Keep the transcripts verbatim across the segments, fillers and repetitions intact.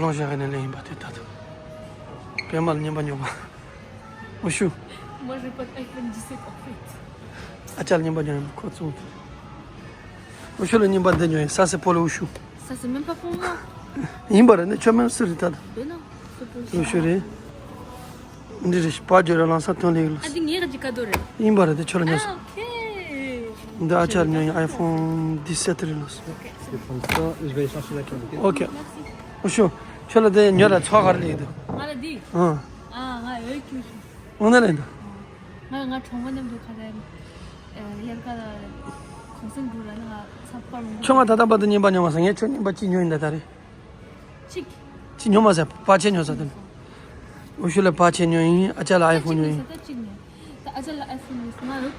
ལོང་བཞག་གི་ནས་ལེན་ཡིན་པ་དེ་ལྟ་དུ། པད་མ་ལ་རྔན་པ་ཉོ་མ། འུ་ཤུ། Moi, j'ai pas d'iPhone dix-sept en fait. ཨ་ཅག་ལ་རྔན་པ་ཉོ་ཡིན་ཁོ་ཚོ། འུ་ཤུ་ལ་རྔན་པ་འདི་ཉོ་ཡིན། Ça, c'est pour le Ushu. Ça, c'est même pas pour moi. ཡིན་པ་རེད་ནི་ཁྱོད་མིན་སུ་རེད་ད། Ben non, c'est pour Ushu རེད། འདི་རེད། པ་ཇོ་ར་ལང་ས་ཐོན་ལེགས་ལ། ཨ་འདི་ངའི་ག་ཅི་ཀ་དོ་རེད། ཡིན་པ་རེད་དེ་ཁྱོད་ལ་ཉོ་ས། Ah, ok. འདི་ཨ་ཅག་ལ་ཉོ་ཡིན། iPhone dix-sept རེད་ལ། Je vais prendre ça et je vais aller chercher la clé, ok? Ok. འུ་ཤུ། ཁྱོད་ལ་དེ་ཉོ་ལ་ཚོགས་ག་རེ་ལེགས་འདུག་ང་ལ་འདི། ཨང་། ཨ་ང་འོས་ཁྱོད་ཤུ། འོ་ན་ལེགས་འདུག་ང་ང་གྲོང་པ་མཉམ་དུ་ཁ་ར་ཡར་ཀ་ལ་གོང་སེང་འགྲོ་ར་ནི་ང་ཚ་པར་མི་འདུག་ཁྱོད་ང་ད་ལྟ་བར་དུ་རྔན་པ་ཉོ་མ་ས། ངས་ཁྱོད་རྔན་པ་གཅིག་ཉོ་ཡིན་ད་ད་རེད། གཅིག་གཅིག་ཉོ་མ་ས། པ་ཆེ་ཉོ་ས་དེ་ནི། འུ་ཤུ་ལ་པ་ཆེ་ཉོ་ཡིན། ཨ་ཅག་ལ་iPhone ཉོ་ཡིན། ད་ཨ་ཅག་ལ་iPhone ཉོས་ང་རུ།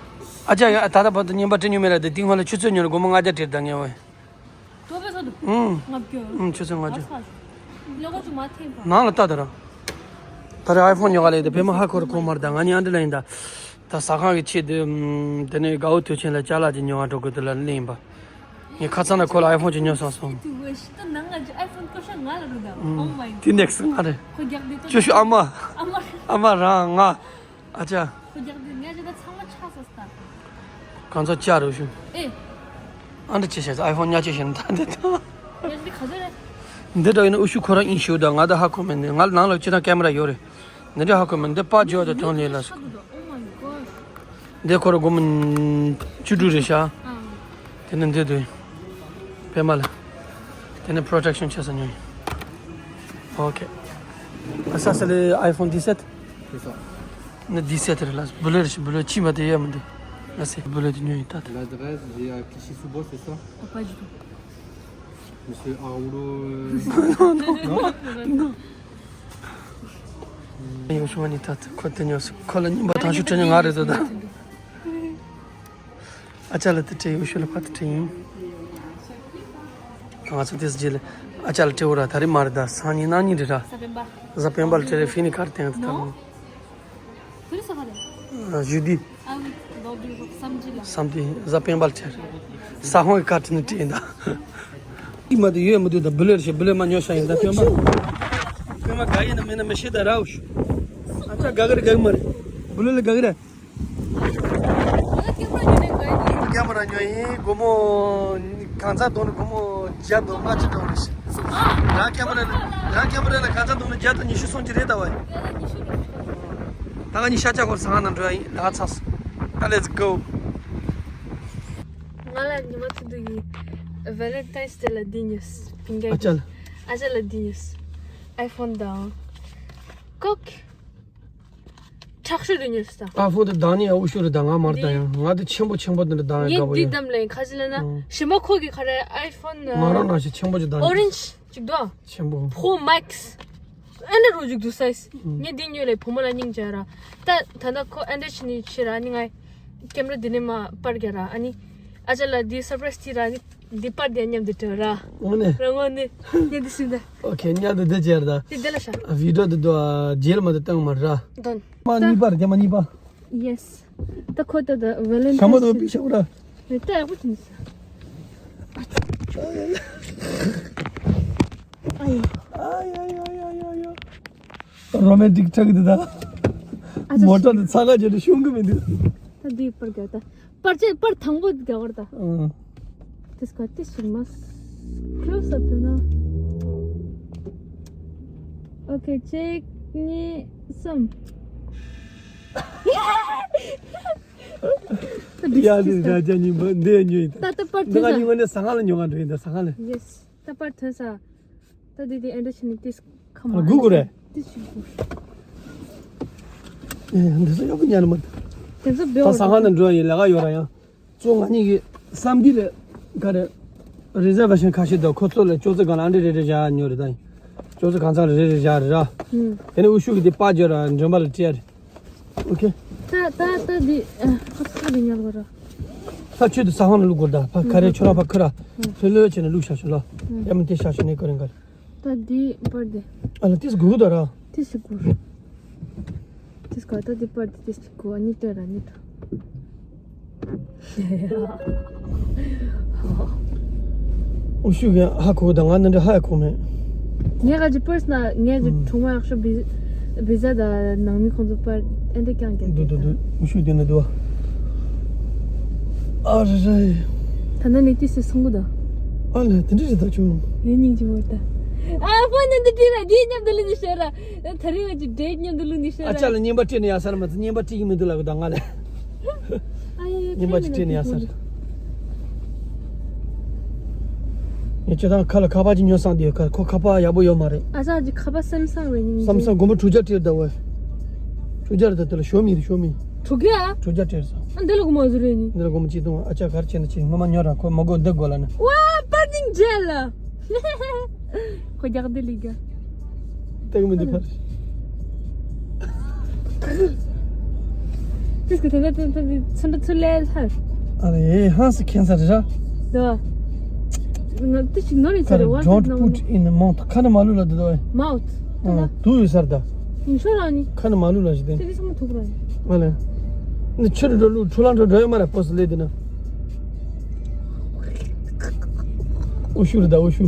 ཨ་ཅག་ཡ་ད་ལྟ་བར་དུ་རྔན་པ་སྤྲད་མྱོང་མེད་ལ་དེ་ཏིང་ཧོ་ལ་ཆུ་ཚོད་ཉོ་ར་སྒོར་མོ་ལྔ་བརྒྱ་སྤྲད་ད་ངས་འོ། ཏོ་པེ་སོ་དུ། ཨུམ། ལྔ་བརྒྱ། ཨུམ། ཆུ་ཚོད་ལྔ་བརྒྱ། ལོ་ག་ཅུ་མ་ཐེན་པ། ནང་ལ་ལྟ་ད་ར། ད་རེ་iPhone ཉོ་ག་ལས་དེ་བེ་མ་ཧ་ཁོ་ར་ཁོ་མར་ད་ང་ནི་ཨ་འདྲ་ལ་ཡིན་ད། ད་ཟ་ཁང་གི་ཆེད་དུ་དེ་ནས་དགའ་བོ་དུས་ཆེན་ལ་ཅ་ལག་ཅིག་ཉོ་བ་འགྲོ་དགོས་དུ་ལ་གླེང་པ། ངས་ཁ་ཚང་ལ་ཁོ་ལ་iPhone ཅིག་ཉོ་བསམ་སོང་། དུ་བ་ཤི་ཏོ་ནང་ང་ཅི་iPhone ཀོ་ཤ་ང་ལ་རུ་ད། Oh my god. དེ་next ང་རེད། ཁོ་རྒྱག་དེ་ཏོ། ཅོ་ཤུ་ཨ་མ། ཨ་མ། ཨ་མ་རང་ང་། ཨ་ཅག་ཁོ་རྒྱག་དེ་ངས་ཅི་ད་ཚང་མ་ཆགས་སོ་སྟ། གང་ཚོ་ཅག་རུ་ཤུ། ཨེ། ཨ་འདྲ་ཅི་བྱས་iPhone ཉག་ཅི་བྱས་ད་འདི་ད། ངས་ཅི་ག་ཚོད་རེད། འདི་འདྲ་ཡིན་ན་འུ་ཤུ་ཁོ་རང་ཨིན་ཤུ་ད་ང་ད་ཧ་གོ་མེད་ནི་ང་ནང་ལ་ཅི་ད་camera ཡོད་རེད། འདི་འདྲ་ཧ་གོ་མེད་འདི་པ་ཇོ་ད་ཐོན་ལེ་ལ། འདི་ཁོ་ར་སྒོར་མོ་བཅུ་དྲུག་རེད་ཤག་དེ་ནི་འདི་དུས། པད་མ་ལ། དེ་ནི་protection བྱེད་ས་ཉོ་ཡིན། Ok. ཨ་ས་ས་ལེ་iPhone dix-sept? C'est ça. ནི་dix-sept རེད་ལ། bleu རེད་ཤག bleu ཕྱི་མ་དེ་ཡ་མི་འདུག་ལ་སེ་bleu དེ་ཉོ་ཡིན་ད་ད། L'adresse, j'ai à Clichy-sous-Bois, c'est ça? Oh, pas du tout. Monsieur Arnaud, euh, non? Non. ཡོ་ཤུ་ནི་ད་ཁོ་དེ་ཉོ་སོང་ཁོ་ལ་རྔན་པ་དང་ཤུ་སྤྲད་ཉོ་ང་རེད་དོ་ད། ཨ་ཅག་ལ་དེ་སྤྲད་ཡོ་ཤུ་ལ་ཕར་དུ་སྤྲད་ཡིན། ང་ཚོ་དེ་རྗེས་ལ་ཨ་ཅག་ལ་སྤྲད་འོ་ར་ད་རེས་མ་རེད་ད་སང་ཉིན་གནངས་ཉིན་རེད་ར། གཟའ་སྤེན་པ་ལ་སྤྲད་རེད་ཕི་ནི་ཁར་དེང་དུ་ཐང་། Jeudi. Samedi གཟའ་སྤེན་པ་ལ་སྤྲད། ས་ཧོང་གི་ཁར་དུ་ནི་སྤྲད་ཡིན་ད། ཨི་མ་དུ་ཡོད་མི་འདུག་ད་bleu རེད་ཤག bleu མ་ཉོ་ཤག་ཡིན་ད་པད་མ། པད་མ་དགའ་ཡིན་ན་མིན་ན་མི་ཤེས་ད་རའུ་ཤུ། ཨ་ཅག་དགའ་གི་རེད་དགའ་གི་མ་རེད། bleu ལ་དགའ་གི་རེད། ང་ལ་camera ཉོས་ནས་ག་ཡིན། camera ཉོས་ཡིན་སྒོར་མོ། གང་ཚ་དོན་ནི་སྒོར་མོ་བརྒྱ་དང་ལྔ་བཅུ་དང་རེད་ཤག་རང་camera ལ་རང་camera ལ་གང་ཚ་དོན་ནི་བརྒྱ་དང་ཉི་ཤུ་སོང་གི་རེད་ད་བ། ད་ང་གཉིས་ཤ་ཆ་ཁོར་ཟ་ཁང་ནང་འགྲོ་ཡ་ཡིན་ལ་ཚ་སོང་། ད་let's go. ང་ལ་ཉི་མ་ཐུག་དུས་ཀྱི་Valentine's Day ལ་འདི་ཉོས། ཕིང་ཀ་ཨ་ཅག་ལ། ཨ་ཅག་ལ་འདི་ཉོས། iPhone དང་། ཀོག་ཁྲག་ཤུ་རེ་ཉོས་ས། ཨ་ཕོ་དེ་དང་ནི་ཨ་འུ་ཤུ་རེ་དང་ང་མར་དང་ཡང་ང་དེ་ཆེན་པོ་ཆེན་པོ་དེ་འདྲ་དང་ཡང་དགའ་པོ་ཡོད། ངས་འདི་དམ་ལེན་ཁ་ཅི་ལ་ན་ཨང་། ཞི་མ་ཁོ་གི་ཁ་རེ་iPhone ང་རང་ནང་བཞིན་ཆེན་པོ་ཅིག་དང་orange ཅིག་དོ། ཆེན་པོ། Pro Max ཨ་ནི་རུ་ཅིག་དུ་size། ངས་འདི་ཉོས་ལེ་བུ་མོ་ལ་སྙིང་རྗེ་ར། ད་ད་ད་ཁོ་ཨ་འདྲ་ཆི་ནི་ཆི་ར་ཨ་ནི་ང་camera འདི་ནས་མ་པར་རྒྱ་ར་ཨ་ནི་ཨ་ཅག་ལ་འདི་surprise ཅི་ར་ཨ་ནི། འདི་པར་དེ་མཉམ་དུ་བྲོས་ར། དངོས་གནས། རང་དངོས་གནས། ངས་འདི་ཤིན་ཏུ། Okay མཉམ་དུ་འདི་བྱས་ར། དེ་འདི་ལ་ཤ། video དེ་དུ་རྗེས་ལ་མ་དུ་བཏང་མ་ར། དོན། མ་གཉིས་པར་རྒྱ་མ་གཉིས་པ། Yes ད་ཁོ་ད་ད་Valentine ཤ་མོ་དུ་པི་ཤ་ར། རེད་ད་ཡག་པོ་བྱུང་ས། ཨ་ཡ། ཨ་ཡ་ཡ་ཡ་ཡ་ཡ། romantic ཁྲག་གི་འདི་ད། ཨ་ཅག་མོ་ཊ་དེ་ཚ་ག་བྱས་ཏེ་ཤོང་གི་མི་འདུག་ད་འདི་པར་རྒྱག་ད། པར་ཅེ་པར་དང་པོ་རྒྱག་བར་ད། ཨང་། དེ་སྐད་དེ་ཞིག་མ། close up ན། Okay གཅིག་གཉིས། གསུམ། ཡ་དེ་ར་ཅ་གཉིས་པ་འདི་ཉོས་ད། ད་ད་པར་འདི་ང་གཉིས་ངོ་ནས་ཟ་ཁང་ལ་ཉོ་ག་འགྲོ་ཡིན་ད་ཟ་ཁང་ལ། Yes ད་པར་ཐོན་ས། ད་དེ་དེ་ཨེ་འདྲ་བྱས་ནས་ཏིས་ཁ་མ་ཨ་གུ་གུ་རེད། ཏིས་ཞིག་གུ། ཨེ་འདི་ཚོ་ཡག་པོ་ཉར་མ་འདུག་དེ་ཚོ་ད་བེའུ་ས་ཁང་ནང་འགྲོ་ཡ་ཡིན་ལས་ཀ་ཡོད་ར་ཡང་། གཙོ་ང་གཉིས་ཀྱི་བསམ་འདི་ལས་ག་རེ། reservation ཁ་ཤས་དང་ཁོ་ཚོ་ལ་ཅོག་ཙེ་སྒང་ལ་ཨ་འདྲ་རེ་རེ་བཞག་ཉོ་རེ་ད་ཡིན། ཅོག་ཙེ་གང་ཚང་ལ་རེ་རེ་བཞག་རེ་ར། ཨུམ། དེ་ནས་འུ་ཤུ་གི་དེ་པར་བརྒྱབ་ར་མགྲོན་པ་ལ་སྤྲད་ཡ་རེད། Okay ད་ད་ད་འདི་ཨ་ཁ་ཚ་ཁ་འདི་ཉར་དགོས་ར། ད་ཁྱོད་དེ་ས་ཁང་ལ་བླུག་དགོས་ར་ད་ཕ་ག་རེ་ཁྱོད་རང་ཕ་ཁུ་ར། ལྷོད་ལྷོད་བྱས་ནས་བླུག་བཞག་ཤོག་ལ། ཡ་མ་དེ་བཞག་ཤོག་ནས་ག་རེ་ག་རེ། ད་འདི་པར་དེ། ཨ་ལ་ཏིས་གུ་ད་ར། ཏིས་ཞིག་གུ། ཏིས་ག་ད་འདི་པར་དེ་ཏིས་ཞིག་གུ་ཨ་ནི་ཏེ་ར་ནི་ཏུ། འུ་ཤུ་གི་ཧ་གོ་ད་ང་ནི་འདྲ་ཧ་གོ་མེད། ངས་ག་ཅི་པར་སི་ན་ངས་ཀྱི་ཨུམ། གྲོང་མ་ཡག་ཤོས་བི་བི་ཟ་དང་ནང་མི་ཁོང་ཚོ་པར་ཨེ་འདྲ་རྐྱང་རྐྱང་འདུག་འདུག་འདུག་འུ་ཤུ་དེ་ནི་འདུག་ཨ་རེ་རེ། ད་ནི་ནི་ཏི་སི་སོང་གི་ད། ཨ་ལས་དེ་འདྲ་ཞིག་ད་བྱུང་། ཡིན་སྙིང་རྗེ་མོ་ད། ཨ་ཕོ་ཉམས་དུ་བྲིས་ལ་དེའི་མཉམ་དུ་ལུས་ནི་ཤོད་ར། ད་རིང་ང་ཅི་འདྲེ་མཉམ་དུ་ལུས་ནི་ཤོད་ར། ཨ་ཅག་ལ་བརྙན་པར་སྤྲད་ནས་ཡ་ས་ར་མ་ཚ་བརྙན་པར་སྤྲད་ཀྱི་མི་འདུག་ལ་གི་ད་ང་ལ། ཨ་ཡ་ཡ་ཉིན་པ་ཅིག་སྤྲད་ནས་ཡར་སར། ངས་ཁྱོད་དང་ཁ་ལ་ཁ་པར་ཅིག་ཉོ་བསམ་དུས་ཁ་ཁོ་ཁ་པར་ཡག་པོ་ཡོད་མ་རེད། ཨ་ཅག་ཅིག་ཁ་པར་སེམ་སང་རེད་ཉིན་སེམ་སང་སྒོར་མོ་དྲུག་བརྒྱ་སྤྲད་ད་བས། དྲུག་བརྒྱ་རེད་ད་དེ་ལ་ཞོ་མི་རེད་ཞོ་མི། དྲུག་བརྒྱ། དྲུག་བརྒྱ་སྤྲད་ས། ཨ་འདི་ལ་སྒོར་མོ་བཟོ་རེད་ནི། འདི་ལ་སྒོར་མོ་གཅིག་སྟོང་ཨ་ཅག་གར་ཆེ་ན་ཆེ་ངོ་མ་ཉོ་ར་ཁོ་མ་དགོས་འདི་དགོས་ལ་ནི། ཝ་པར་ནིང་ཇེལ། ཁོ་རྒྱག་འདི་ལི་ག་ཏེག་མི་འདི་ཕར། ཏིས་ཀི་ཏེ་ཏེ་ཏེ་ཚུན་ཏུ་ཚུ་ལེ་ལྷར། ཨ་རེ་ཧང་སི་ཁེན་སར་ར། དོ། ང་ཏི་ཞིག་ནོར་ཡིན་ས་རེད་བ། Don't put in the mouth. ཁ་ནས་མ་ལུས་ལ་དུ་དོ། མའུ་ཐི། ཨ་དུ་ཡོད་སར་ད། ཡིན་ཤོ་ལ་ནི། ཁ་ནས་མ་ལུས་ལ་ཞིག་དེ། ཏི་ཏི་ཚང་མ་ཐུག་ར། ཨ་ལེ། ནི་ཆུ་རུ་འགྲོ་ལུགས་ཆུ་ལང་འགྲོ་འགྲོ་ཡོད་མ་རེད་པོ་སི་ལེ་དེ་ན། ཨུ་ཤུ་རེད་ད་ཨུ་ཤུ།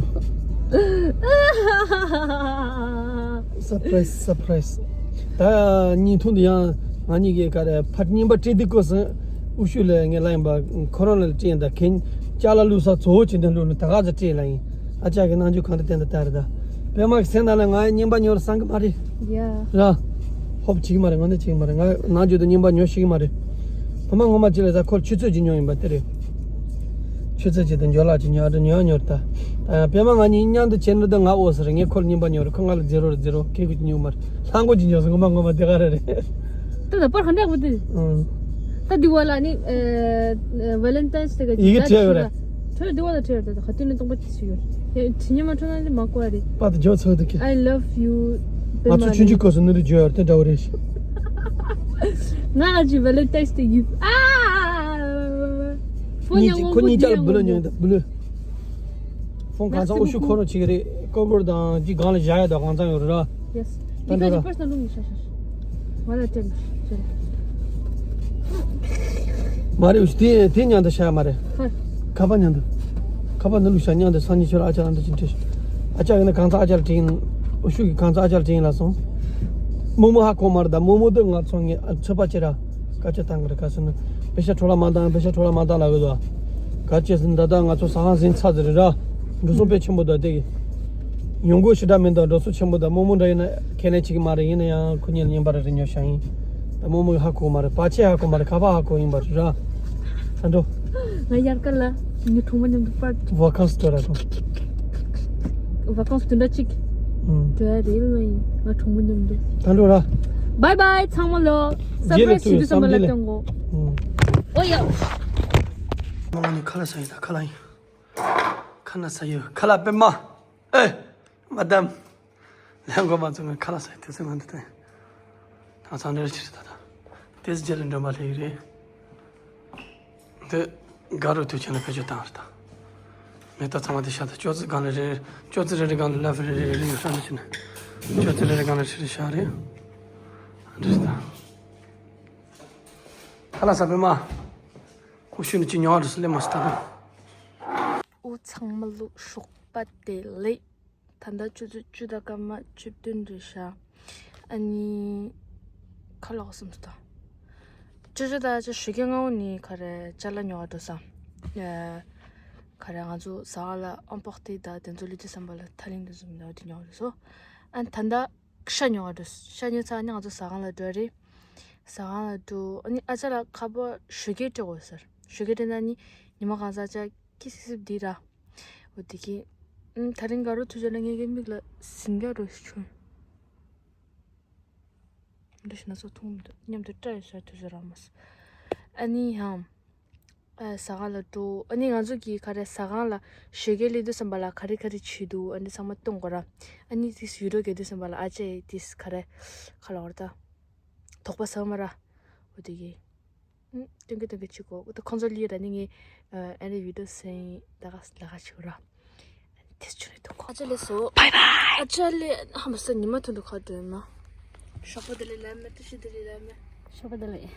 སར་པ་རའི་སི་སར་པ་རའི་སི། ད་ཉིན་ཐུང་དུ་ཡང་ང་གཉིས་ཀྱི་ག་རེ་ཕར་རྙིང་པ་སྤྲད་དུས་སྐོར་སོང་། ཨུ་ཤུ་ལ་ངས་ལ་ཡིན་པ་ཁོ་རང་ལ་སྤྲད་ཡིན་ད་ཁན་ཅ་ལ་བླུགས་ས་གཙོ་བོ་བྱེད་འདི་བླུགས་ནི་ད་ག་ཚ་སྤྲད་ལ་ཡིན། ཨ་ཅག་གི་རྣམ་འགྱུར་གང་དུ་བསྟན་ད་ལྟ་རེད་ད། པད་མ་གི་སེམས་ནང་ལ་ང་རྙིང་པ་ཉོ་ར་སང་གི་མ་རེད། ཡ། ར། ཧོབ་བྱེད་ཀྱི་མ་རེད་ང་ནི་བྱེད་ཀྱི་མ་རེད་ང་རྣམ་འགྱུར་དུ་རྙིང་པ་ཉོ་ཤེས་ཀྱི་མ་རེད། ཕ་མ་ངོ་མ་ཅི་ལ་ད་ཁོར་ཆུ་ཚོད་ཅིག་ཉོ་ཡིན་པ་དེ་རེད། ཆུ་ཚོད་ཅིག་དང་འཇོ་ལགས་ཅིག་ཉོ་ཨ་འགྲོ་ཉོ་ཉོ་རེད་ད། ད་ཡང་པད་མ་ང་གཉིས་མཉམ་དུ་བྱས་ནོ་ད་ང་འོ་ཟེར་ངས་ཁོར་རྙིང་པ་ཉོ་རེད་ཁོ་ང་ལ་ཛི་རོ་རེད་ཛི་རོ་ཁེ་ཁུ་ཅིག་ཉོ་མ་རེད་ལྷང་གོ་ཅིག་ཉོ་ཟེར་ངོ་མ་ངོ་མ་དེ་ག་རེ་རེད། ད་ད་པར་ག་འདྲ་གོ་དེ། ཨང་། ད་དེ་བ་ལ་ནི་ཨ་ཨ་ཝེ་ལན་ཊའིན་སི་ཌེ་ག་ཡི་གེ་བྲིས་ཡོད་རེད། ཁྲོད་དེ་བ་ལ་ཁྲོད་ད་ད་ཁ་ཏོན་ནི་སྟོང་པ་དེ་སུ་ཡོད། ཡ་དྲི་ཉི་མ་ཁྲོད་ན་ནི་མ་གོ་བ་རེད། པ་ད་ཇོ་ཚོད་དུ་ཁེ། I love you། ང་ཚོ་ཆུང་ཆུང་སྐབས་སུ་ནི་རི་ཇོ་ཡོད་དེ་འདྲ་བ་རེད། ང་ཨ་ཅི་ཝེ་ལན་ཊའིན་སི་ཌེ་ཡུ། ཨ། ཕོ་ཉ་སྔོན་པོ་ཉི་ཅག་བུ་ལ་ཉོས་འདུག་བུ་ལ། ཕོན་གང་ཚང་ཨུ་ཤུ་ཁོ་རང་བྱེད་ཀྱི་རེད། ཀོ་བར་དང་ཅི་གང་ལ་བཞག་ཡ་དང་གང་ཚང་ཡོད་རེད་ར། Yes. ད་འདི་འདྲ་ག་ར། ཅི་པར་སི་ནལ་རུམ་ནས་ཤ་ཤ་ཤ། ང་ལ་སྤྲད་ཤ་ཤ། མ་རེད་ཨུ་ཤུ་དེ་དེ་མཉམ་དུ་བཞག་ཡ་མ་རེད། ཧ། ཁ་པར་མཉམ་དུ། ཁ་པར་ནི་ལུག་ཤ་མཉམ་དུ་སང་ཉིན་ཁྱོད་ཨ་ཅག་ལ་འདི་ཅི་འདྲ། ཨ་ཅག་ཡིན་ན་གང་ཚང་ཨ་ཅག་ལ་དྲིས་ཡིན། ཨུ་ཤུ་གི་གང་ཚང་ཨ་ཅག་ལ་དྲིས་ཡིན་ལ་སོང་། རྨོ་མོ་ཧ་གོ་མ་རེད་ད་རྨོ་མོ་འདི་ང་ཚོ་ངས་ཨ་ཚོད་པ་ཅི་ར། སྐད་ཆ་བཏང་གི་རེད་ག་ཟེར་ན། པེ་ཤ་འཕྲོ་བརླག་མ་བཏང་པེ་ཤ་འཕྲོ་བརླག་མ་བཏང་ལབ་གི་འདུག་ག་ཅི་ཟེར་ན་ད་ལྟ་ང་ཚོ་ཟ་ཁང་ཟིན་ཚར་ཟེར་རེད་ར། འགྲོ་སོང་དཔེ་ཆེན་པོ་འདུག་དེ་གི་ཡོང་སྒོ་ཞེ་དྲག་མི་འདུག་འགྲོ་སོང་ཆེན་པོ་འདུག་རྨོ་མོ་འདྲ་ཡིན་ན་ཁས་ལེན་བྱེད་ཀྱི་མ་རེད་ཡིན་ན་ཡང་ཁོ་གཉིས་ལ་རྙིང་པ་རེ་རེ་ཉོ་བཞག་ཡིན། ད་རྨོ་མོ་གི་ཧ་གོ་མ་རེད་པ་ཆེ་ཧ་གོ་མ་རེད་ཁ་པར་ཧ་གོ་ཡིན་པ་རེད་ར། ད་འགྲོ། ང་ཡར་ཀ་ལ་ངའི་གྲོགས་མོ་མཉམ་དུ་པར། ཝ་ཁང་སི་སྟོར་ར་དང་། ཝ་ཁང་སི་དུ་འདྲ་གཅིག་ཨུམ། འགྲོ་ཡ་རེད་ལོ་ཡིན་ང་གྲོགས་མོ་མཉམ་དུ། ད་འགྲོ་ར། བའི་བའི་ཚང་མ་ལོ། རྗེས་ལ་སར་པ་རའི་སི་ཐུག་ཡོད་བྱེད་དུས་ཙམ་པ་ལ་རྗེས་ལ། སྟོན་གོ་ཨུམ། ཨོ་ཡ། མ་ང་ནི་ཁ་ལག་ཟ་ཡི་ད་ཁ་ལག་ཡིན། ཁ་ལག་ཟ་ཡི་ཁ་ལག་པད་མ། ཨེ། མ་དམ། ལས་འགོ་མ་ཚུགས་ང་ཁ་ལག་ཟ་ཡི་དུས་ཚོད་ང་འདི་ད་ཡིན། ད་ཚང་འདྲེར་ཕྱིར་ད་ད། དེས་རྗེས་ལ་མགྲོན་པ་སླེབས་ཀྱི་རེད། འདི་དགའ་རོགས་དུས་ཆེན་ལ་བེད་སྤྱོད་བཏང་རེད་ད། མེ་ཏོག་ཚང་མ་དེ་ཤ་ད་ཅོ་ཙི་སྒང་ལ་རེ་ཅོ་ཙི་རེ་རེ་སྒང་ལ་ལ་ཕི་རེ་རེ་རེ་ཡོད་ཤ་ནི་ཆུ་ནི། ཅོ་ཙི་རེ་རེ་སྒང་ལ་ཧྲི་རེ་ཤ་རེ། འདི་རེད་ད། ཁ་ལག་ཟ་པད་མ། ཁུ་ཤུ་ནི་ཅི་ཉོ་བ་རེད་སུ་ལེ་མ་སི་ད་ད། འོ་ཚང་མ་ལོ་ཞོགས་པ་བདེ་ལེགས། ད་ལྟ་ཆུ་ཚོད་བཅུ་དང་སྐར་མ་བཅུ་བདུན་རེད་ཤག་ཨ་ནི། ཁ་ལག་སོམས་སོ་ད། ཅོ་ཅོ་ད་ཅོ་ཞོགས་ཀས་སྔ་པོ་ནི་ག་རེ་ཅ་ལག་ཉོ་བ་འགྲོ་ས། ཨ། ག་རེ་ང་ཚོ་ཟ་ཁང་ལ་ཨམ་པག་ཏི་ད་དེ་ཚོ་ལི་ཏི་སམ་པ་ལ་ཐ་ལིང་དེ་ཚོ་མི་འདུག་དེ་ཉོ་བ་འགྲོ་སོ། ཨ་ནི་ད་ལྟ་ཤ་ཉོ་བ་འགྲོ་སོ། ཤ་ཉོས་ཚར་ནི་ང་ཚོ་ཟ་ཁང་ལ་འགྲོ་རེད། ཟ་ཁང་ལ་འགྲོ་ཨ་ནི་ཨ་ཅག་ལ་ཁ་པར་ཞོགས་ཀས་སྤྲད་དགོས་ཟེར། ཞོགས་ཀས་སྤྲད་ན་ནི་ཉི་མ་གང་ཟག་ཅག་ཁྱི་སིབ་སིབ་འདི་ར། འོ་དེ་གི། ཨུམ། ད་རིང་དགའ་རོགས་ཐུག་བྱས་ན་ངེད་ཀྱི་མིག་ལ་ཟིང་སྐྱག་འགྲོ་ཞིག་བྱུང་། འདི་ཞིག་ན་ཚོ་མཐོང་མི་འདུག་མཉམ་དུ་སྐྲ་ཡོད་ས་ཐུག་བྱས་རག་མ་སོང་། ཨ་ནི་ཡང་། ཨ། ཟ་ཁང་ལ་འགྲོ། ཨ་ནི་ང་ཚོ་གི་ག་རེ་ཟ་ཁང་ལ་ཞོགས་ཀས་སླེབས་དུས་ཙམ་པ་ལ་ག་རེ་ག་རེ་བྱེད་འདུག་ཨ་ནི་ཚང་མ་སྟོན་དགོས་ར། ཨ་ནི་དེ་ཡུ་ཊུབ་རྒྱག་དུས་ཙམ་པ་ལ་ཨ་ཅེ་དེ་ག་རེ་ག་ལ་བར་ད། དོགས་པ་ཟ་མ་ར། འོ་དེ་གི། ཨུམ། སྟོན་གི་སྟོན་གི་བྱེད་དགོས། ད་ཁོང་ཚོ་ལི་ར་ནི་ངས་ཨ་ནི་བི་ཌིའོ་སེན་ད་ག་ལ་ག་བྱེད་དགོས་ར། དེ་ཆུ་རེད་འདུག་ཨ་ཅག་ལས་སོ། བའི་བའི། ཨ་ཅག་ལས་ཧ་མ་སོ་ཉི་མ་ཐུང་དུ་ཁ་འགྲོ་ཡིན་ན། ཞོགས་པ་དེ་ལས་ལ་མེ་ཏི་ཤི་དེ་ལས་ལ་མེ། ཞོགས་པ་དེ་ལས།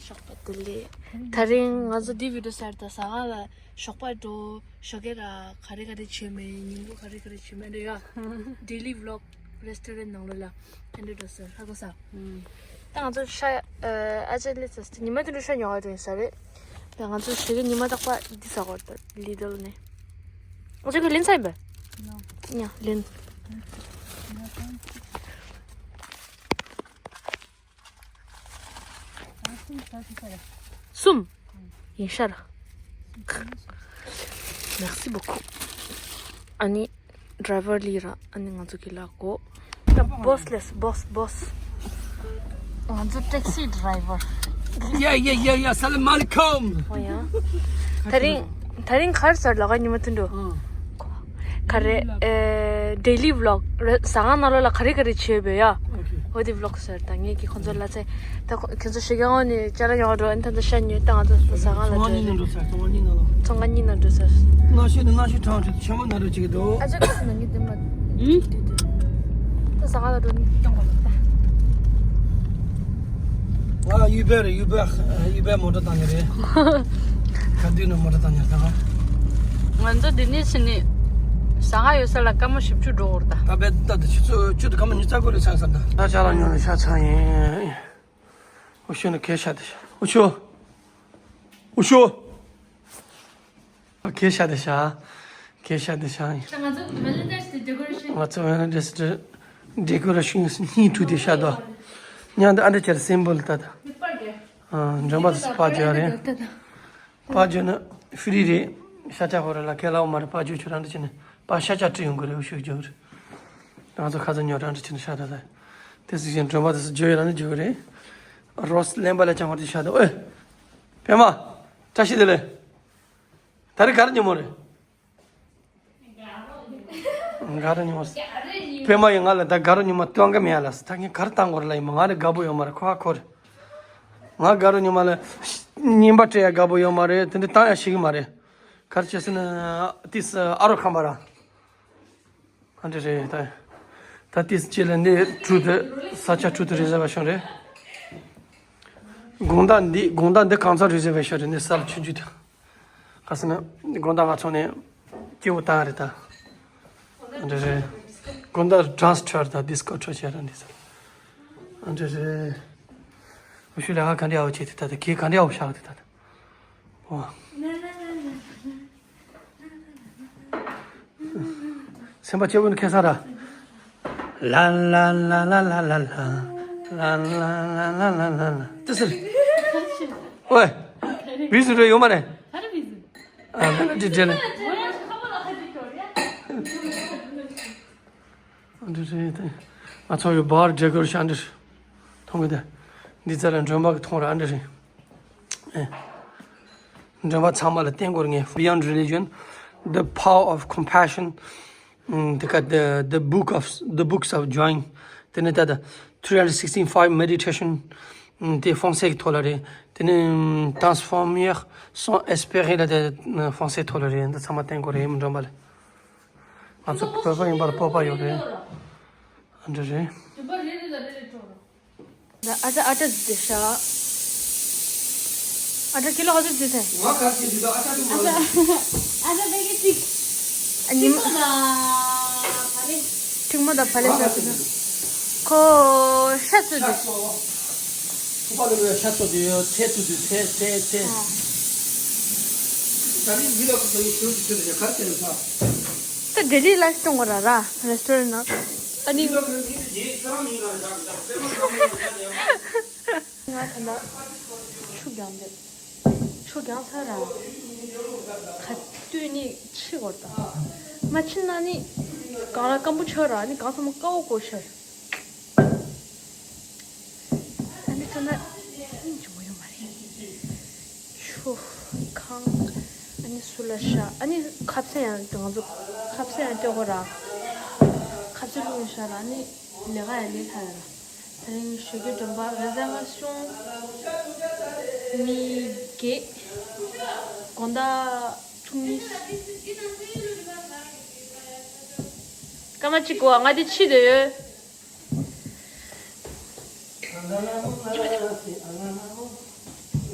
ཞོགས་པ་བདེ་ལེགས། ད་རིང་ང་ཚོ་འདི་བི་ཌིའོ་ཟེར་ད་ཟ་ཁང་ལ་ཞོགས་པ་འགྲོ། ཞོགས་ཀས་ར་ག་རེ་ག་རེ་བྱས་མེད། ཉིན་གུང་ག་རེ་ག་རེ་བྱས་མེད་འདྲ་ཡ། Daily vlog restaurant ནང་ལོགས་ལ་ཨ་འདྲ་འགྲོ་ཟེར་ཧ་གོ་ས། ད་ང་ཚོ་ཤ་ཨ་ཅག་ལི་ཙི་ཉི་མ་དེ་འདྲ་ཤ་ཉོ་བ་འགྲོ་ཡིན་ས་རེད། ད་ང་ཚོ་ཞོགས་ཀས་ཉི་མ་རྟག་པར་འདི་ཟ་གོ་ད་ལི་ཌལ་ནས། ཨ་ཅག་གི་ལིན་ཚ་ཡིན་པས། ཉ་ལིན། གསུམ། ཡིན་ཤག་ར། Merci beaucoup. ཨ་ནི་ཌ་རའི་ཝར་ལི་ར་ཨ་ནི་ང་ཚོ་གི་ལ་གོ། ད་བོ་སི་ལས་བོ་སི་བོ་སི། ང་ཚོ་ཊེག་སི་ཌ་རའི་ཝར། Yeah, yeah, yeah, yeah. Salam alaikum. ཨོ་ཡ། ད་རིང་ད་རིང་ག་རེ་ཟེར་ལ་ག་ཉི་མ་ཐུན་འགྲོ། ག་རེ། ཨེ། Daily vlog རེད། ཟ་ཁང་ནང་ལོགས་ལ་ག་རེ་ག་རེ་བྱས་པས་ཡ། ཨོ་དེ་vlog ཟེར་ད་ངས་ཀྱིས་ཁོང་ཚོ་ལ་ཚེ། ད་ཁོ་ཁྱོད་ཚོ་ཞོགས་ཀས་ནས་ཅ་ལག་ཉོ་བ་འགྲོ། ཨ་ནི་ད་ལྟ་ཤ་ཉོས་ད་ང་ཚོ་ཟ་ཁང་ལ་ཚོང་ཁང་གཉིས་ནང་འགྲོ་ས། ཚོང་ཁང་གཉིས་ནང་ལ། ཚོང་ཁང་གཉིས་ནང་འགྲོ་ས། གནའ་ཤུལ་ནས་གནའ་ཤུལ་གྲང་ཁྲིད་ཆེན་མོ་ན་རུ་ཅིག་འགྲོ། ཨ་ཅག་ཁ་སང་ནང་གི་དེ་མ། ཨུ། ད་ཟ་ཁང་ལ་འགྲོ་ནི་སྐྱོང་བ་ལ་ད། ང་ཡུ་བེར་ཡུ་བེར་ཡུ་བེར་མོ་ཊ་བཏང་ནི་རེད། ག་དུས་ནས་མོ་ཊ་བཏང་ནི་རེད་ད། ང་ཚོ་འདི་ནས་ཕྱིན་ནས་ཟ་ཁང་ཡོད་ས་ལ་སྐར་མ་བཞི་བཅུ་འགྲོ་འོར་ད། ད་བེད་ད་དུ་ཆུ་ཚོད་བཅུ་དང་སྐར་མ་ཉི་ཤུ་རྩ་དགུ་ལ་ཆགས་ས་ད། ད་ཅ་ལག་ཉོ་ནས་ཤ་ཚ་ཡིན། འུ་ཤོ་ནི་གས་ཤ་དེ་ཤ། འུ་ཤོ། འུ་ཤོ། གས་ཤ་དེ་ཤ། གས་ཤ་དེ་ཤ་ཡིན། ད་ང་ཚོ་Valentine's Day decoration། ང་ཚོ་Valentine's Day decoration སྙིང་དྲུག་དེ་ཤ་དོ། ཉང་དུ་ཨ་འདྲ་ཅར་སིམ་བོལ་ད་ད། མི་པར་གས། ཨ། མགྲོན་པ་ཚོ་ཕར་འཇོག་རེད། ད་ད། ཕར་འཇོག་ན་ཧྥི་རི་རེད། ཤ་ཆ་ཧོ་ར་ལ་ཁས་ལའོ་མ་རེད། ཕར་འཇོག་ཆུ་རང་འདྲ་བྱས་ནས་ཕར་ཤ་ཆ་བྲི་ཡོང་གི་རེད། འུ་ཤོ་འཇོག་རེད། ང་ཚོ་ཁ་ཚ་ཉོ་རང་འདྲ་བྱས་ནས་ཤ་ད་ད། དེ་སྲིད་ཅན་མགྲོན་པ་དེ་ཚོ་འཇོག་ཡོད་རང་འདྲ་འཇོག་གི་རེད། རོས་ལེན་པ་ལ་ཅང་ཧོ་དེ་ཤ་ད། ཨོའེ། པད་མ། བཀྲ་ཤིས་བདེ་ལེགས། ད་རེས་ག་རེ་ཉོ་མོ་རེད། ག་རེ་ཉོ་མོ། པད་མ་ཡིས་ང་ལ་ད་དགའ་རོགས་ཉི་མ་སྟོན་ག་མེད་ཡ་ལ། ད་ངས་ག་རེ་བཏང་དགོས་རེད་ལ། ཡིན་མ་ང་རེ་དགའ་པོ་ཡོད་མ་རེད། ཁོ་ཧ་གོ་རེད། ང་དགའ་རོགས་ཉི་མ་ལ་རྔན་པ་སྤྲད་ཡ་དགའ་པོ་ཡོད་མ་རེད། དེ་འདྲ་བཏང་ཡ་ཤེས་གི་མ་རེད། ག་རེ་བྱས་ཟེར་ན། ཏིས་ཨ་རོ་ཁམ་པ་ར། ཨ་འདྲ་རེད་ད། ད་ཏིས་ཅེ་ལ་ནི་ཁྲུ་དུ་ས་ཆ་ཁྲུ་དུ་རི་ཟར་ཝེ་ཤོན་རེད། དགོང་དག་འདི་དགོང་དག་འདི་གང་ཚ་རི་ཟར་ཝེ་ཤོན་རེད། ནི་ས་ལ་ཆུང་ཆུང་དང་། ག་ཟེར་ན་དགོང་དག་ང་ཚོ་ནས་སྐྱིད་པོ་བཏང་རེད་ད། འདི་རེད། དགོང་དག་ཌན་སི་འཁྲབ་རེད་ད། ཌིས་ཀོ་འཁྲབ་བྱས་རེད་འདི་ཚོ། འདི་རེད། འུ་ཤུ་ལ་ཧ་ག་འདྲ་ཡག་པོ་བྱས་ཏེ་ད། ད་གས་ག་འདྲ་ཡག་པོ་བཞག་ཏེ་ད། ད་ཨོ། སེམས་པ་སྐྱིད་པོ་ནི་ཁེ་ས་ར། ལ་ལ་ལ། ཏི་སི། ཨོའེ། བི་ཟུ་རེ་ཡོད་མ་རེད། ཨ་ལ་ལ་ཏི་ཏི་ལ། འདི་རེད་དེ། ང་ཚོ་ཡོད་པར་ཌེ་ཀོ་རེ་ཤན་འདི་རེད། མཐོང་གི་དེ། འདི་ཚ་ལ་མགྲོན་པོ་གི་མཐོང་ར་འདི་རེད། ཨེ། མགྲོན་པོ་ཚང་མ་ལ་བསྟན་དགོས་ངས། Beyond religion, the power of compassion. ཨམ། དེ་ཀ་the, the book of, the books of Joy. དེ་ནས་ད་ལྟ་three hundred sixty-five meditation. ཨམ། དེ་ཧྥོང་སེ་གི་ཐོག་ལ་རེད། དེ་ནས་ཨམ། Transformer sans espérer ལ་དེ་ཧྥོང་སེ་ཐོག་ལ་རེད། འདི་ཚང་མ་བསྟན་དགོས་རེད་མགྲོན་པོ་ལ། ང་ཚོ་བོད་པ་ཡིན་པར་སྤོབས་པ་ཡོད་རེད། ཨ་འདྲ་རེད། ཨ་ཅག་ཨ་ཅག་འདི་ཤ། ཨ་ཅག་ཀི་ལོ་ག་ཚོད་འདི་ཚེ། ང་ག་ཚོད་འདི་དང་ཨ་ཅག་འདི་མ། ཨ་ཅག་ཨ་ཅག་བེ་གི་གཅིག་ཨ་ཉིམ། ཁྲིག་མོ་དང་བ་ལེ། ཁྲིག་མོ་དང་བ་ལེ་ཟ་ཟི་ན། ཁོ་ཤ་ཚོད་འདི། ཁོ་པ་ལ་ཤ་ཚོད་འདི་ཡོད། ཚལ་ཚོད་འདི་ཚལ་ཚལ་ཚལ། ཨ། ད་ནི་མི་ལ་ཁོ་ཚོ་ཡི་ཤོད་ཀྱི་ཤོད་ཀྱི་ག་རེ་བྱས་ནས་ས། ད་ཌེ་ལི་ལ་སྟོན་དགོས་ར་ར་རེ་སི་ཊོ་རན་ནང་། ཨ་ནི། ང་ད་ན་ཆུ་རྒྱང་འདེབས། ཆུ་རྒྱང་ཚར་ར། ག་དུས་ནི་ཕྱི་དགོས་ད། མ་ཕྱི་ན་ནི་གང་ལ་སྐམ་པོ་ཆགས་ར། ནི་གང་ཚང་མ་དཀར་པོ་གོ་ཤར། ཨ་ནི་ཚོ་ན་སྙིང་རྗེ་མོ་ཡོད་མ་རེད། ཆུ་ཁང་། ཨ་ནི་སུ་ལ་ཤ། ཨ་ནི་ཁ་ཟས་ཡང་ང་ཚོ་ཁ་ཟས་ཡང་སྟེར་དགོས་ར། ཁ་ཟས་བླུགས་ཤ་ར། ཨ་ནི་ལས་ཀ་ཡང་ལས་ཚར་ཡ་ར། ད་རིང་ཞོགས་ཀའི་མགྲོན་པོ་རེ་ཟ་ང་སོང་། མི་བརྒྱད། དགོང་དག་བཅུ་གཉིས། སྐར་མ་གཅིག་གོ་ང་དེ་ཕྱི་དེ་ཡོད།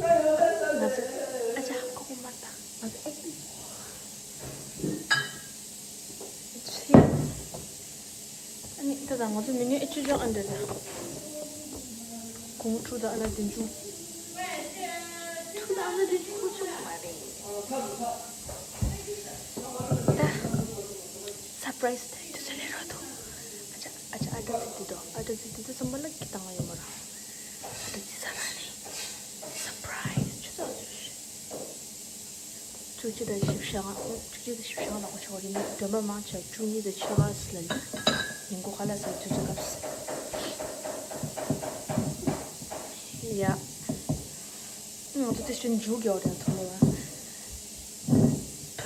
ང་ཚོ་ཨ་ཅག་ཁོ་ཁོ་མར་ད། ང་ཚོ་ཨེ་ཚེ། ཨ་ནི་ད་ད་ང་ཚོ་མི་ཉུང་ཨེ་ཅི་ཅོག་ཨ་འདྲ་ད། གོང་ཕྲུག་དང་ཨ་ལ་དེ་འཇུ། ཕྲུག་དང་ཨ་ལ་དེ་འཇུ་ཁོ་ཆུང་མ་རེད། ད། སར་པ་རའི་སི་དེ་དུས་ཚོད་ལས་རོགས་དུ། ཨ་ཅག་ཨ་ཅག་ཨ་འདྲ་ཚེ་དེ་དོ་ཨ་འདྲ་ཚེ་དེ་དོ་བསམ་པ་ལ་ཁྱི་དང་ང་ཡོད་མ་ར། ཨ་འདྲ་ཚེ་ས་ན་ནི། སར་པ་རའི་སི་ཆུ་ཚོད་ཨ་ཚོད་བཞི། བཅུ་གཅིག་དང་བཞི་བཅུ་ལྔ། བཅུ་གཅིག་དང་བཞི་བཅུ་ལྔ་ནང་ཆོག་རིན་མེད་སྒྲོལ་མ་མང་ཆེ་བཅུ་གཉིས་དང་ཕྱེད་ཀ་ལ་ཉིན་གུང་ཁ་ལག་ཟ་དུས་ཚོད་སྐབས་སུ། ཡ། ང་ཚོ་དེ་བཞིན་མཇུག་རྒྱག་རེད་ཐོ་ལོ་བ།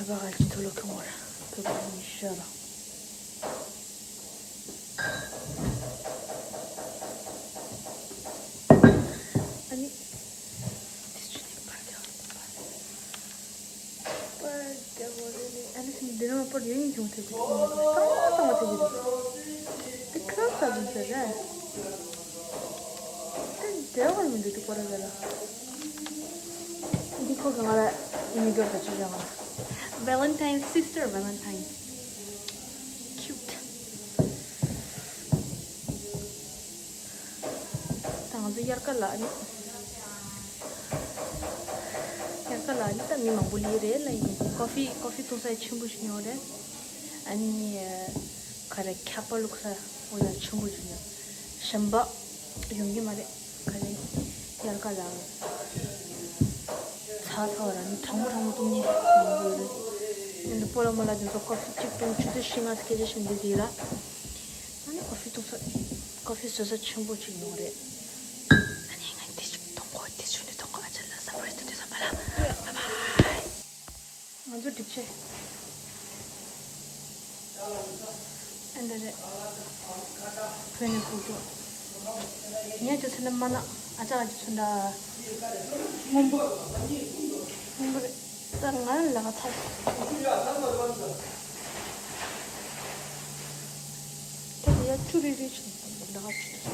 བོད་པ་ག་ཅི་ཐོ་ལོ་ཁྱོད་ངོ་ར། བོད་པ་མི་ཤ་ར། ཨ་ནི། དེ་བཞིན་པར་རྒྱག་རེད། པར་རྒྱག་གོ་རེད་ལེ། ཨ་ནི་སིན་འདི་ནང་པར་ཡོད་ཡིན་ཀྱང་ཐེབས་ཀྱི་ཐོག་ནས་གཏང་མ་གཏང་མ་ཐེབས་ཀྱི་འདུག་འདི་ཁ་ས་ཟིན་ཟེར་རེད། དེ་འདྲ་བར་མི་འདུག་འདི་པར་རྒྱག་ལ། འདི་ཁོ་གི་ང་ལ་མི་འགྱུར་དུ་ཅི་བྱ་ང་ལ། Valentine sister Valentine. Cute. ད་ང་ཚོ་དབྱར་ཁ་ལ་ནི། དབྱར་ཁ་ལ་ནི་ད་མི་མང་པོ་ལི་རེད་ལ་ཡིན། ཀོ་ཧྥི་ཀོ་ཧྥི་འཐུང་ས་ཆེན་པོ་ཞིག་ཉོ་རེད། ཨ་ནི་ག་རེ་ཁ་པར་བླུགས་ས་འོ་ཡ་ཆེན་པོ་ཞིག་ཉོ། གཞན་པ་ཡོང་གི་མ་རེད། ག་རེ་དབྱར་ཁ་ལ་ཚ་ཚ་བ་ར་ནི་གྲང་མོ་གྲང་མོ་བཏུང་ཉེ་མང་པོ་ཡོད་རེད། ཨ་ནི་སྤོ་ལོ་མོ་ལ་དེ་ཚོ་ཀོ་ཧྥི་གཅིག་བཏུང་ཆུ་ཚོད་བཞི་ལྔ་སྐད་ཆ་བཤད་འདི་དེ་ར། ཨ་ནི་ཀོ་ཧྥི་བཏུང་ས། ཀོ་ཧྥི་བཟོ་ས་ཆེན་པོ་ཅིག་ཡོང་རེད། ཨ་ནི་ང་དེ་ཅིག་གཏོང་གོ་དེ་ཆུ་ནས་གཏོང་གོ་ཨ་ཅག་ལ་སར་པ་རའི་སི་དུ་དུས་ཙམ་པ་ལ། བྷའི་བྷའི། ང་ཚོ་སྒྲིག་ཆས། ཨ་འདི་རེད། བོད་ནས་ཕུག་ཐུག་ངས་ཅི་ཚོད་ན་མ་ན་ཨ་ཅག་ཨ་ཅི་ཚོད་འདྲ། སྔོན་པོ། སྔོན་པོ་རེད། ད་ང་ལ་ལ་ཁ་ཚར། ད་དེ་ཡ་བཅུ་རེ་རེ་བྱས་ལ་ཁ་བཅུ་དེ།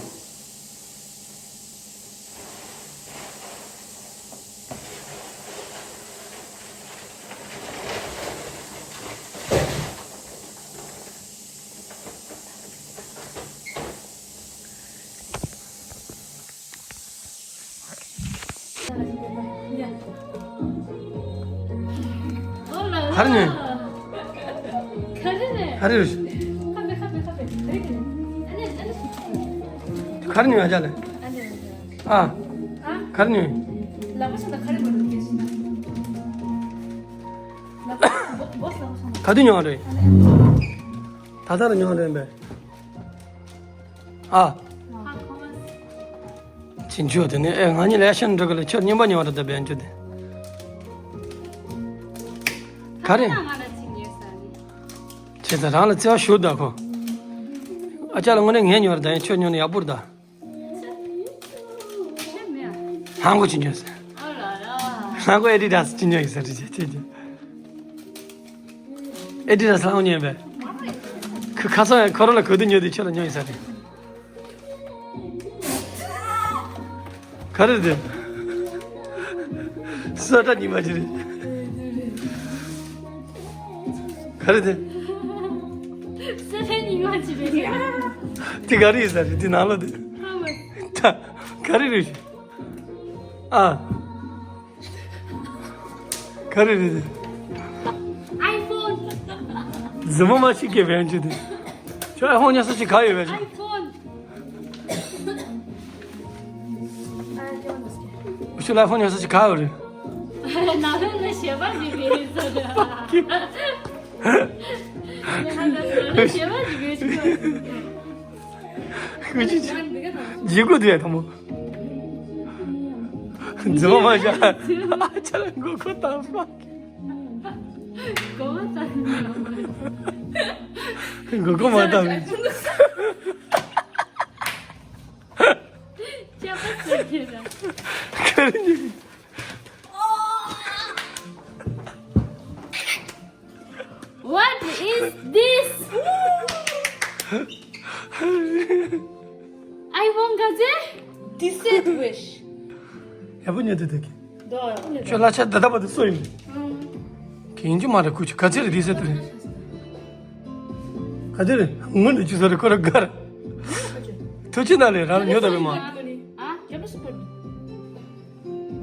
ག་རེ་ཉོས། ག་རེ་རེད། ག་རེ་ཉོས་ཨ་ཅག་ལ། ཨ། ག་རེ་ཉོས། ག་དུས་ཉོས་རེད། ད་ལྟ་རུ་ཉོས་རེད་པས། ཨ། ཅི་འཇུ་དེ་ནི་ཨེ་ང་གཉིས་ལས་ཤན་འགྲོ་གི་ལ་ཁྱོད་རྙིང་པ་ཉོས་རེད་ད་བན་འཇུ་དེ། ག་རེ། ཁྱེད་ཚོ་རང་ལ་བརྩེ་བ་ཞུ་ད་ཁོ། ཨ་ཅག་ལ་དངོས་གནས་ངས་ཉོས་རེད་ད་ཡིན་ཁྱོད་ཉོས་ན་ཡག་པོ་རེད་ད། ཧང་གོ་ཅི་འཇུ་ཟེར། ཧང་གོ་ཨེ་ཌི་ཌ་སི་ཅི་ཉོས་ཡིན་ཟེར་རེད་ཅེ་ཅེ་ཅེ། ཨེ་ཌི་ཌ་སི་ལ་ཉོས་པས། ཁ་ཁ་སང་ཁོ་རང་ལ་གོ་དུས་ཉོས་དུས་ཁྱོད་ལ་ཉོས་ཡིན་ཟེར་རེད། ག་རེ་རེད། སོ་ཏྲ་ཉི་མ་ཅི་རེད། ག་རེ་རེད། སོ་ཏྲ་ཉི་མ་ཅི་རེད། དེ་ག་རེ་ཡིན་ས་རེད་དེ་ནང་ལོ་དེ། ཧ་མ། ད་ག་རེ་རེད། ཨ། ག་རེ་རེད་དེ། ཨའི་ཕོན། རྫུན་མ་མ་ཤི་གེ་བན་ཅི་དེ། ཁྱོད་ཨའི་ཕོན་ཉོ་ས་ཅི་ག་ཡོད་བན་ཅི། ཨའི་ཕོན། ཁྱོད་ཨའི་ཕོན་ཉོ་ས་ཅི་ག་ཡོད་རེད། ན་ཧོན་ལ་ཞེ་པ་ཞིག་རེད་ཟེར། ཞེ་པ་ཞིག་རེད་ཟེར། ཁྱོད་ཅི་ཅི། ཇི་གུ་དེ་ཐོ་མོ། རྫུན་མ་མ་བྱ། ཨ་ཅག་ལ་མགོ་སྐོར་བཏང་སོང་། མགོ་མ་བཏང་། མགོ་སྐོར་མ་བཏང་། ཅག་པ་ཟེར་གྱི་ར། ཁ་རི་ཉི། What is this? ཨའི་ཕོན་ག་ཚད། Desert wish. ཡག་པོ་ཉོས་འདུག་ད་གི། ཁྱོད་གླ་ཆ་ད་ལྟ་བར་དུ་གསོ་ཡིན། གན་ཅི་མ་རེད་ཁུ་ཆུ་ག་ཚོད་རེད་དེ་ཟེར་དུ་རེད། ག་ཚོད་རེད་ངུ་འདི་ཅི་ཟེར་རེད་ཁོ་ར་དགའ་ར། ཐུགས་རྗེ་གནང་ལེ་རང་ཉོ་ད་བས་མ།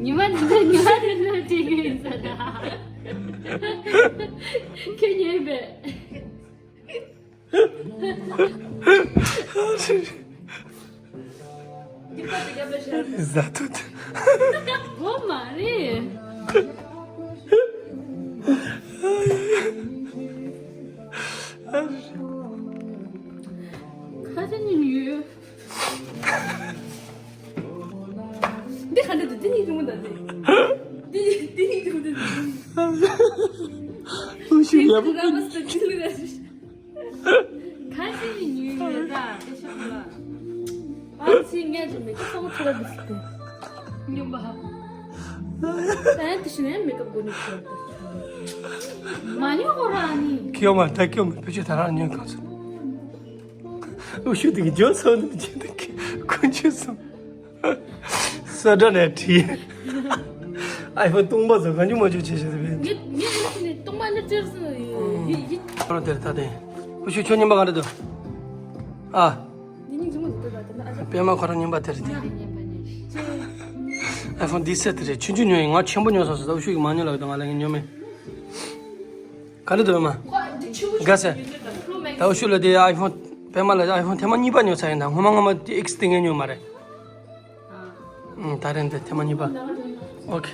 ཉི་མ་ཉི་མ་ཉི་མ་ཉི་མ་ཉི་མ་ཉི་མ་ཁྱོད་ཉོས་པས། ཟ་ཐུབ། འོ་མ་རེད། ཁ་ཆེ་ཉིན་ཡོད། འདི་ག་འདྲ་འདུག་འདི་ནི་ཉུང་མ་འདུག་འདི་འདི་ནི་ཉུང་མ་འདུག་ཨུ་ཤི་ཡ་བུ་ཀུན། ཁ་ཤས་ནི་ཉུང་ཡོད་ད་དེ་ཤ་ཁུ་ལ། ཨ་ཚི་ངས་ཀྱི་མེ་ཀི་སོགས་ཐུ་ལ་འདུག་སྟེ། ཉུང་པ། ད་ཡང་དེ་ཤི་ནས་མེ་ཀབ་གོ་ནི་ཁྱོད་མ་ཉོ་གོ་ར་ནི། ཁྱོད་མ་ད་ཁྱོད་མ་བུ་ཆུ་ད་རང་ཉོ་གང་སོང་། ཨུ་ཤུ་དེ་གི་ཇོ་སོང་ནི་ཇོ་དེ་གི་ཀུན་ཆུ་སོང་། ས་དྲ་ནས་བྲིས། ཨའི་ཕོན་སྟོང་པ་ཟ་གང་ཅུ་མ་ཅུ་བྱེད་བྱེད་དེ་ངས་ངས་ཨ་ནི་སྟོང་པ་ནི་བཙིར་སོང་ཡི་ཡི། ཁོ་རང་དེར་ད་དེ། ཨུ་ཤུ་ཁྱོད་རྙིང་པ་ག་རེ་འདུག་ཨ། འདི་ཉིན་ཇི་མོ་འདུག་ད་དེ་ན་ཨ་ཅག་པད་མ་ཁོ་རང་རྙིང་པ་དེར་དེ། ཨའི་ཕོན་འདི་སེ་དེ་རེད་ཆུང་ཆུང་ཉོས་ཡིན། ང་ཆེན་པོ་ཉོས་སོང་ཟེར་ད་ཨུ་ཤུ་གི་མ་ཉོས་ལབ་ད་ང་ལ་ངས་ཉོས་མེད། ག་རེ་འདུག་པད་མ། དགའ་སེ། ད་ཨུ་ཤུ་ལ་དེ་ཨའི་ཕོན་པད་མ་ལ་ཨའི་ཕོན་ཐེངས་མ་གཉིས་པ་ཉོས་ཚར་ཡིན་ད་སྔོན་མ་ངོ་མ་དེ་ཨེགས་དེ་ངས་ཉོས་མ་རེད། ཨང་ད་རེད་འདི་ཐེངས་མ་གཉིས་པ། ཨོ་ཁེ།